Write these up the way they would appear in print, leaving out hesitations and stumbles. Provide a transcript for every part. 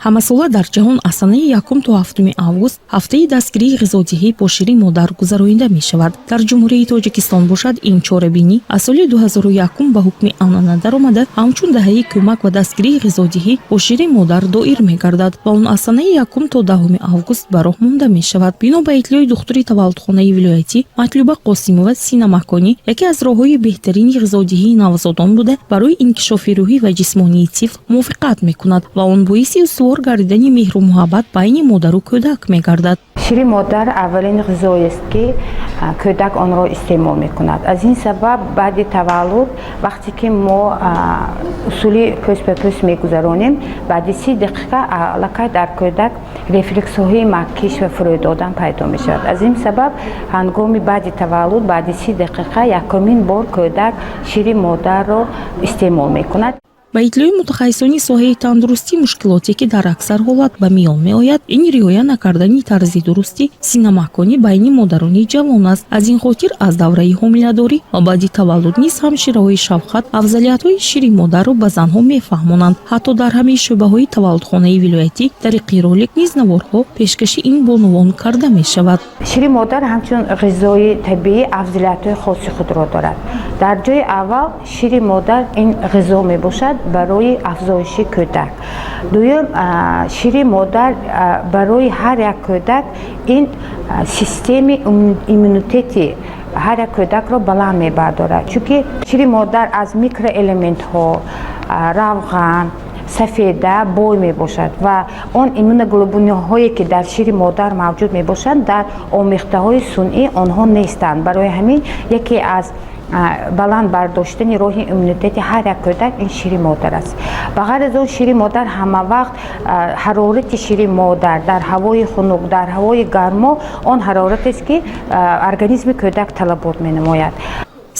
Ҳамасола дар ҷаҳон аз санаи 1 то 7 август ҳафтаи дастгирии ғизодиҳӣ бо шири модар гузаронида мешавад. Дар Ҷумҳурии Тоҷикистон бошад, ин чорабинӣ аз соли 2001 ба ҳукми анъана даромада, ҳамчун даҳаи кӯмак ва дастгирии ғизодиҳӣ бо шири модар доир мегардад ва он аз санаи 1 то 10 август ба роҳ монда мешавад. Бино ба иттилои духтури таваллудхонаи вилоятӣ Матлуба Қосимова, синамаконӣ яке аз роҳҳои беҳтарини ғизодиҳии навзодон буда, барои инкишофи рӯҳӣ ва ҷисмонии тифл мувофиқат мекунад ва он боиси устувор гардидани меҳру муҳаббат байни модару кӯдак мегардад. Шири модар аввалин ғизоест, ки кӯдак онро истеъмол мекунад. Аз ин сабаб баъди таваллуд, вақте ки мо усули пӯст ба пӯст мегузаронем, баъди 30 дақиқа аллакай дар кӯдак рефлексҳои макиш ва фурӯ додан пайдо мешавад. Аз ин сабаб ҳангоми баъди таваллуд, баъди 30 дақиқа якумин бор кӯдак шири модарро истеъмол мекунад. Ба иттилои мутахассисони соҳаи тандурустӣ, мушкилоте, ки дар аксар ҳолат ба миён меояд, ин риоя накардани тарзи дурусти синамаконӣ байни модарони ҷавон аст. Аз ин хотир аз давраи ҳомиладорӣ ва баъди таваллуд низ ҳамшираҳои шафқат афзалиятҳои шири модарро ба занҳо мефаҳмонанд. Ҳатто дар ҳамаи шӯъбаҳои таваллудхонаи вилоятӣ тариқи ролик низ наворҳо пешкаши ин бонувон карда мешавад. Шири модар ҳамчун ғизои табиӣ афзалиятҳои хоси худро дорад. Дар ҷои аввал, шири модар ин ғизо мебошад барои афзоиши кӯдак. Дуюм, шири модар барои ҳар як кӯдак ин системаи иммунитети ҳар як кӯдакро баланд мебардорад, чунки шири модар аз микроэлементҳо, равған, сафеда бой мебошад ва он иммуноглобулинҳое, ки дар шири модар мавҷуд мебошанд, дар омехтаҳои сунъӣ онҳо нестанд. Барои ҳамин яке аз баланд бардоштани роҳи иммунитети ҳар як кӯдак ин шири модар аст. Ба ғайр аз он, шири модар ҳама вақт, ҳарорати шири модар дар ҳавои хунук, дар ҳавои гармо он ҳароратест, ки организми кӯдак талабот менамояд.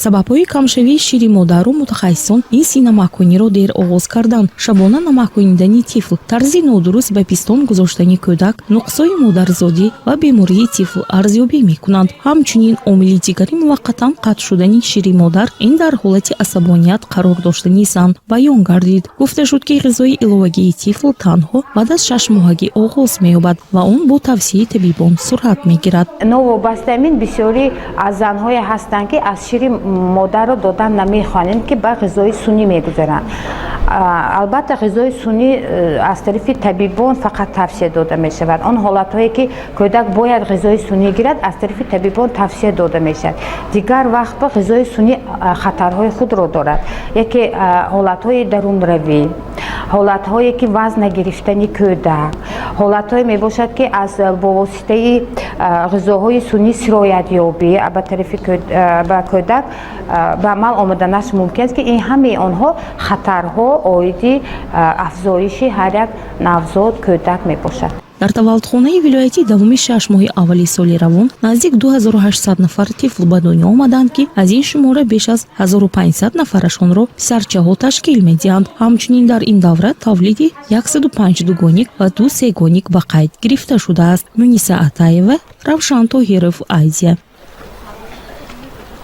Сабабҳои камшавии шири модару мутахассисон ин синамакониро дер оғоз кардан, шабона намаконидани тифл, тарзи нодуруст ба пистон гузоштани кӯдак, нуқсои модарзодӣ ва бемории тифл арзёбӣ мекунанд. Ҳамчунин омили дигари муваққатан қатъ шудани шири модар ин дар ҳолати асабоният қарор доштани зан баён гардид. Гуфта шуд, ки ғизои иловагии тифл танҳо баъд аз 6-моҳагӣ оғоз меёбад ва он бо тавсияи табибон сурат мегирад. Новобаста ин, бисёрӣ аз занҳое ҳастанд, ки аз шири модарро додан намехоҳанд, ки ба ғизои сунъӣ мегузаранд. Албатта, ғизои сунъӣ аз тарафи табибон фақат тавсия дода мешавад. Он ҳолатҳое, ки кӯдак бояд ғизои сунъӣ гирад, аз тарафи табибон тавсия дода мешавад. Дигар вақт ба ғизои сунъӣ хатарҳои худро дорад. Яке ҳолатҳои дарунравӣ, ҳолатҳое, ки вазн нагирифтани кӯдак, ҳолатҳое мебошад, ки аз бо воситаи ғизоҳои сунъӣ сироятёбӣ ба тарафи ба кӯдак ба амал омаданаш мумкин аст, ки ин ҳамаи онҳо хатарҳо оиди афзоиши ҳар як навзод кӯдак мебошад. Дар таваллудхонаи вилоятӣ давоми 6 моҳи аввали соли равон наздик 2800 нафар тифл ба дунё омаданд, ки аз ин шумора беш аз 1500 нафарашонро писарчаҳо ташкил медиҳанд. Ҳамчунин дар ин давра тавлиди 105 дугоник ва ду сегоник ба қайд гирифта шудааст. Муниса Атаева, Равшан Тоҳиров, Азия.